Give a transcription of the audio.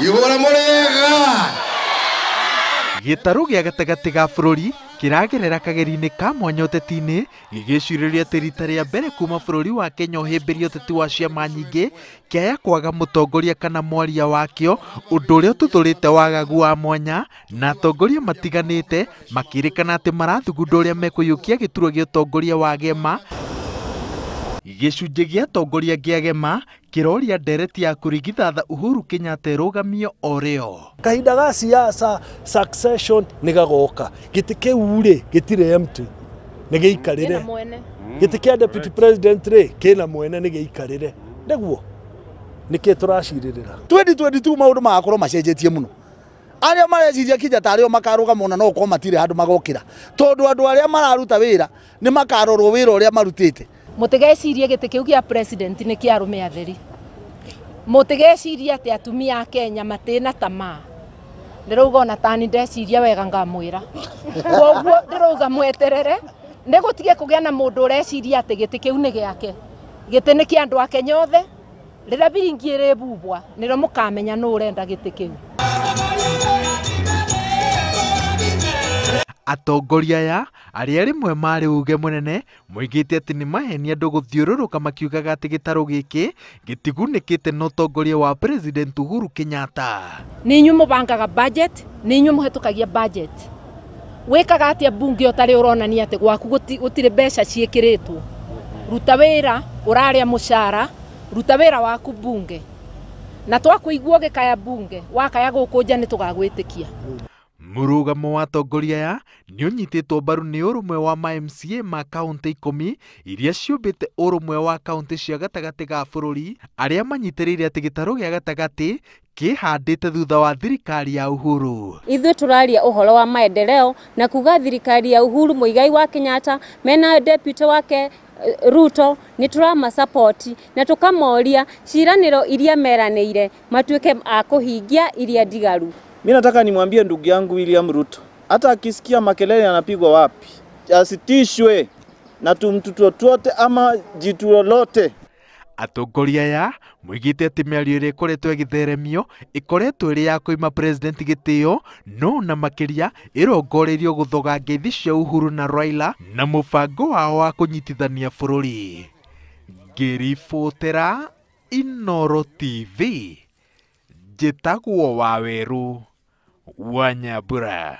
Igũra mũrĩega. Gĩtarũ gĩa gatagatĩ ga bũrũri kĩragerera kageri-inĩ ka mwanya ũteti-inĩ gĩgĩcirĩria atĩ rita rĩa mbere kuma bũrũri wa Kenya ũhĩmbĩrie ũteti wa ciama nyingĩ kĩaya kwaga mũtongoria kana mwaria wakĩo, ũndũ ũrĩa ũtuthũrĩte wagagu wa mwanya na atongoria matiganĩte makĩrĩkana atĩ marathugunda ũrĩa mekũiyũkia gĩturwa gĩa ũtongoria wa Gema. Gĩcunjĩ gĩa atongoria gĩa Gema kĩroria ndereti ya kũringithatha Uhuru Kenyatta ĩrũgamio o rĩo. Kahinda ga siasa succession nĩ gagoka. Gĩtĩ kĩu rĩ gĩtirĩ empty, nĩ gĩikarĩre. Gĩtĩ kĩa deputy president rĩ kĩna mwene, nĩ gĩikarĩre. Nĩguo nĩkĩ tũracirĩrĩra. 2022 maũndũ magakorwo macenjetie mũno. Arĩa mareciria Kenyatta arĩo makarũgama ona no ũkorwo matirĩ handũ magokĩra, tondũ andũ arĩa mararuta wĩra nĩ makarorwo wĩra ũrĩa marutĩte. Mũtigecirie gĩtĩ kĩu gĩa president nĩ kĩa arũme atheri. Mũtigecirie atĩ atumia a Kenya matĩna tamaa. Ndĩrauga ona tani ndeciria wega ngamwĩra. Koguo ndĩrauga mweterere nĩ gũtige kũgĩa na mũndũ ũreciria atĩ gĩtĩ kĩu nĩ gĩake. Gĩtĩ nĩ kĩa andũ a Kenya othe. Rĩrĩa biringi ĩrĩbubwa nĩrĩo mũkamenya nũ ũrenda gĩtĩ kĩu. Atongoria aya arĩa rĩmwe marĩ uge mũnene moigĩte atĩ nĩ maheni andũ gũthiũrũrũka makiugaga atĩ gĩtarũ gĩkĩ gĩtigunĩkĩte na ũtongoria wa President Uhuru Kenyatta. Nĩ inyuĩ mũbangaga budget, nĩ inyuĩ mũhetũkagia budget. Wĩkaga atĩa mbunge ũtarĩ ũronania atĩ gwaku gũtirĩ mbeca ciĩkĩrĩtwo. Ruta wĩra, ũrarĩa mũcara, ruta wĩra waku mbunge. Na twakũigua ũgĩkaya mbunge, wakaya gũkũ nja nĩ tũgagwĩtĩkia. Mũrũgamo wa atongoria aya nĩ ũnyitĩtwo mbaru nĩ ũrũmwe wa ma MCA ma kaũntĩ 10 iria ciũmbĩte ũrũmwe wa kaũntĩ cia gatagatĩ ga bũrũri, arĩa manyitĩrĩire atĩ gĩtarũ gĩa gatagatĩ kĩhandĩte thutha wa thirikari ya Uhuru. Ithuĩ tũraria ũhoro wa maendeleo na kuga thirikari ya Uhuru Muigai wa Kenyatta mena deputy wake Ruto nĩ tũramasupport na tũkamoria ciĩranĩro iria meranĩire matuĩke a kũhingia iria ndigaru. Mimi nataka nimwambie ndugu yangu William Ruto, hata akisikia makelele yanapigwa wapi, asitishwe na tumtutotote ama jitu lolote. Atongoria aya moigĩte atĩ mĩario ĩrĩa ĩkoretwo ĩgĩtheremio ĩkoretwo ĩrĩ ya kũima president gĩtĩo, no na makĩria ĩrongoreirio gũthoga ngeithi cia Uhuru na Raila na mũbango wao wa kũnyitithania bũrũri. Ngĩribotera Inooro TV, njĩtagwo Wawerũ wa Nyambura.